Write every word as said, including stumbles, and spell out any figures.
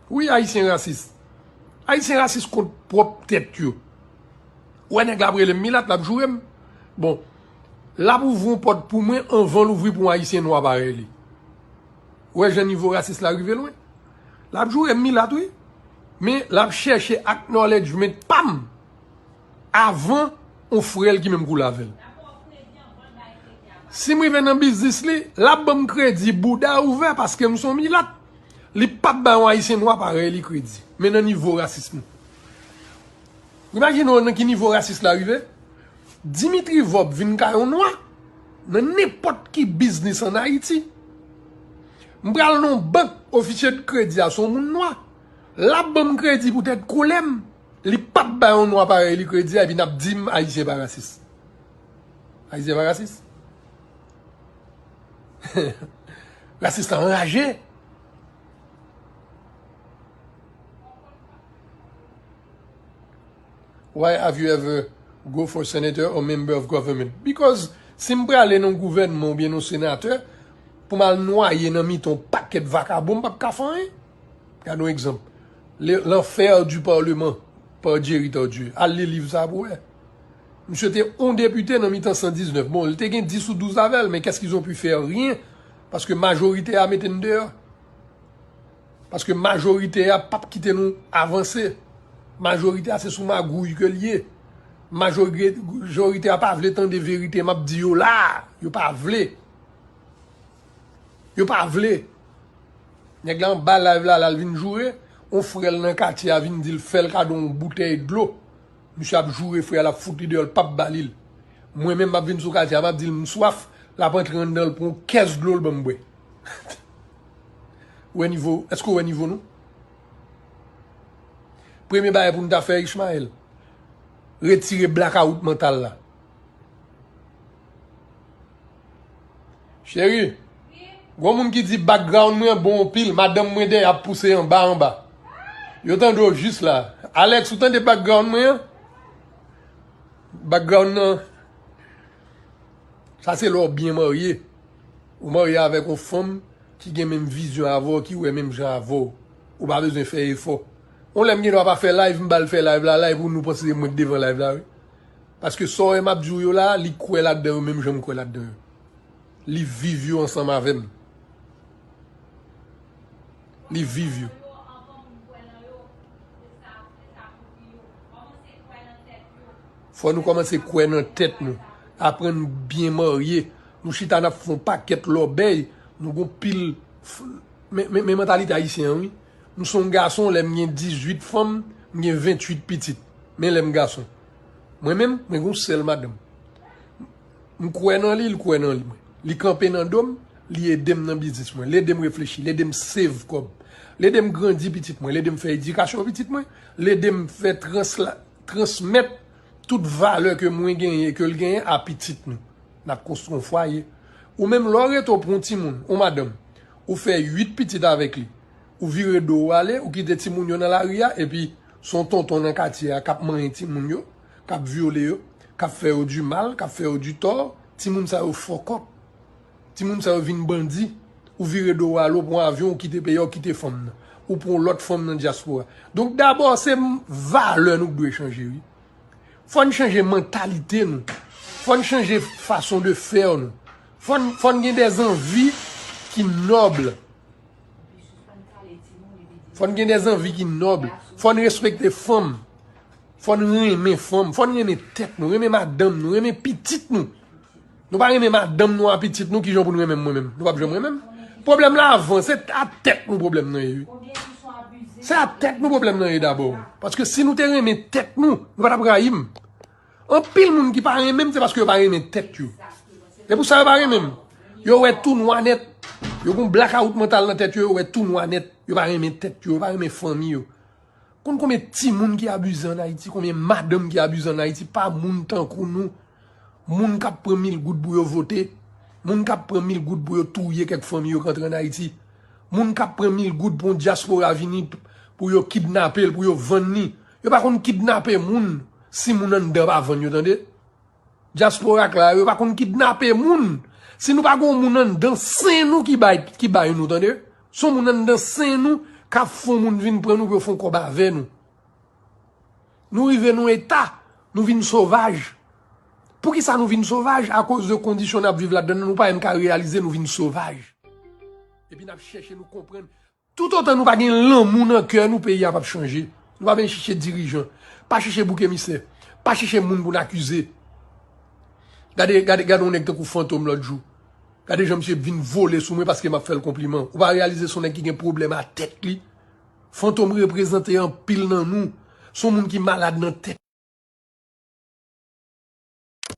Wi, Ayisyen rasis. Ayisyen rasis kont pwòp tèt yo. Ou wè nèg la ap rele m milat, l ap joure m. Bon, l ap ouvri yon pòt pou mwen anvan l ouvri pou yon Ayisyen nwa parèy li. Ou wè jan nivo rasis la rive lwen? L ap joure m milat, wi. Men l ap chèche acknowledgement pa m avan yon frè l ki menm koulè avè l. Si m rive nan biznis li, l ap ban m kredi bouda ouvè paske m se yon milat. Li p ap bay yon Ayisyen nwa parèy li kredi. Men nan nivo rasis nou. Imajine w nan ki nivo rasis la rive. Dimitri Vorbe vin ka yon nwa nan nenpòt ki biznis ann Ayiti. M pral nan yon bank, ofisye de kredi a se yon moun nwa. L ap ban m kredi poutèt koulè m. Li p ap bay yon nwa parèy li kredi a, epi n ap di m Ayisyen pa rasis. Ayisyen pa rasis. Rasis la anraje. Why have you ever go for senator or member of government? Because si m prale nan gouvènman oubyen nan senatè, pou m al nwaye nan mitan yon pakèt vakabon, m p ap ka fè anyen. Gade yon egzanp. Le- L'enfer du Parlement pa Jerry Tardieu. Al li liv sa pou wè. Misye te yon depite nan mitan san diznèf. Bon, li te gen dis ou douz avè l, men qu'est-ce qu'ils ont pu faire? Rien. Paske majorite a mete n deyò. Paske majorite a p ap kite nou avanse. Majorite a se sou magouy ke l ye. Majori- Majorite a pa vle tande verite m ap di yo la. Yo pa vle. Yo pa vle. Nèg la anba live la, l al vin joure. On frè l nan katye a vin di l fè l kado yon boutèy dlo. Misye ap joure frè a, l ap fout li deyò, l p ap ba li l. Mwen menm, m ap vin sou katye a, m ap di l m swaf, l ap antre anndan l pran yon kès dlo, l ban m bwè. Ou wè nivo, èske w wè nivo nou? Premye bagay pou n ta fè, Ishmael, retire blakawout mantal la. Cheri, gon moun ki di background mwen bon anpil, madanm mwen dèyè ap pouse anba anba. Yo tande w jis la. Alex, ou tande background mwen an? Background nan, sa se lè w byen marye. Ou marye avèk yon fanm ki gen menm vizyon avè w, ki wè menm jan avè w. Ou pa bezwen fè efò. Yon lè m gen dwa pa fè live, m ba l fè live la, live pou nou panse se mwen k devan live la, wi. Paske sa w wè m ap di w yo la, li kwè ladan yo menm jan m kwè ladan yo. Li viv yo ansanm avè m. Li viv yo. Fò nou kòmanse kwè nan tèt nou. Aprann byen marye. Nou chita n ap fè yon pakèt lòbèy. Nou gon pil f- men, men, men mantalite ayisyen an, wi. M se yon gason, lè m gen dizuit fanm, m gen venntuit pitit. Men lè m gason. Mwen menm, mwen gen yon sèl madanm. M kwè nan li, li kwè nan li mwen. Li kanpe nan do m, li ede m nan biznis mwen, li ede m reflechi, li ede m save kòb, li ede m grandi pitit mwen, li ede m fè edikasyon pitit mwen, li ede m fè transla- transmèt tout valè ke mwen genyen e ke l genyen a pitit nou. N ap konstwi yon fwaye. Ou menm, lè w rete w pran yon timoun, yon madanm, ou fè uit pitit avèk li, ou vire do w ale, ou kite timoun yo nan lari a, epi se yon tonton nan katye a k ap manyen timoun yo, k ap vyole yo, k ap fè yo di mal, k ap fè yo di tò, timoun sa yo fòkòp. Timoun sa yo vin bandi. Ou vire do w ale, ou pran avyon, ou kite peyi a, ou kite fanm nan. Ou pran lòt fanm nan dyaspora. Donk, dabò, se m- valè nou k dwe chanje, wi. Fò n chanje mantalite nou. Fò n chanje fason de fè nou. Fò n, fò n gen dè zanvi ki nòb. Fò n gen dè zanvi ki nòb. Fò n respekte fanm. Fò n renmen fanm. Fò n renmen tèt nou, renmen madanm nou, renmen pitit nou. Nou pa renmen madanm nou a pitit nou, kijan pou n renmen m mwen menm? Nou p ap janm renmen m. Pwoblèm la avan, se a tèt nou pwoblèm nan ye, wi. Se a tèt nou pwoblèm nan ye dabò. Paske si nou te renmen tèt nou, nou pa t ap rayi m. Anpil moun ki pa renmen m, se paske yo pa renmen tèt yo. Se pou sa yo pa renmen m. Yo wè tou nwa nèt. Yo gon blakawout mantal nan tèt yo, yo wè tou nwa nèt. Yo pa renmen tèt yo, yo pa renmen fanmi yo. Konn konbyen timoun ki abize ann Ayiti, konbyen madanm ki abize ann Ayiti pa moun tankou nou. Moun k ap pran mil goud pou yo vote, moun k ap pran mil goud pou yo touye kèk fanmi yo k antre ann Ayiti. Moun k ap pran mil goud pou yon dyaspora vini p- pou yo kidnape l, pou yo vann li. Yo pa konn kidnape moun si moun anndan pa vann yo, tande. Dyaspora k la yo, yo pa konn kidnape moun. Si nou pa gen yon moun anndan sen nou ki bay, ki bay nou, tande. Se yon moun anndan sen nou k ap fè yon moun vin pran nou pou yo fè yon kòb avè nou. Nou rive nan eta, nou vin sovaj. Poukisa nou vin sovaj? Akoz de kondisyon n ap viv ladan, nou pa menm ka reyalize nou vin sovaj. Epi n ap chèche nou konprann. Toutotan nou pa gen lanmou nan kè nou, peyi a p ap chanje. Nou pa vin chèche dirijan. Pa chèche bouk emisè. Pa chèche moun pou n akize. Gade, gade, gade yon nèg tankou Fantom lòt jou. Gade jan misye vin vole sou mwen paske m ap fè l konpliman. Ou pa reyalize se yon nèg ki gen pwoblèm a tèt li? Fantom reprezante anpil nan nou. Se yon moun ki malad nan tèt.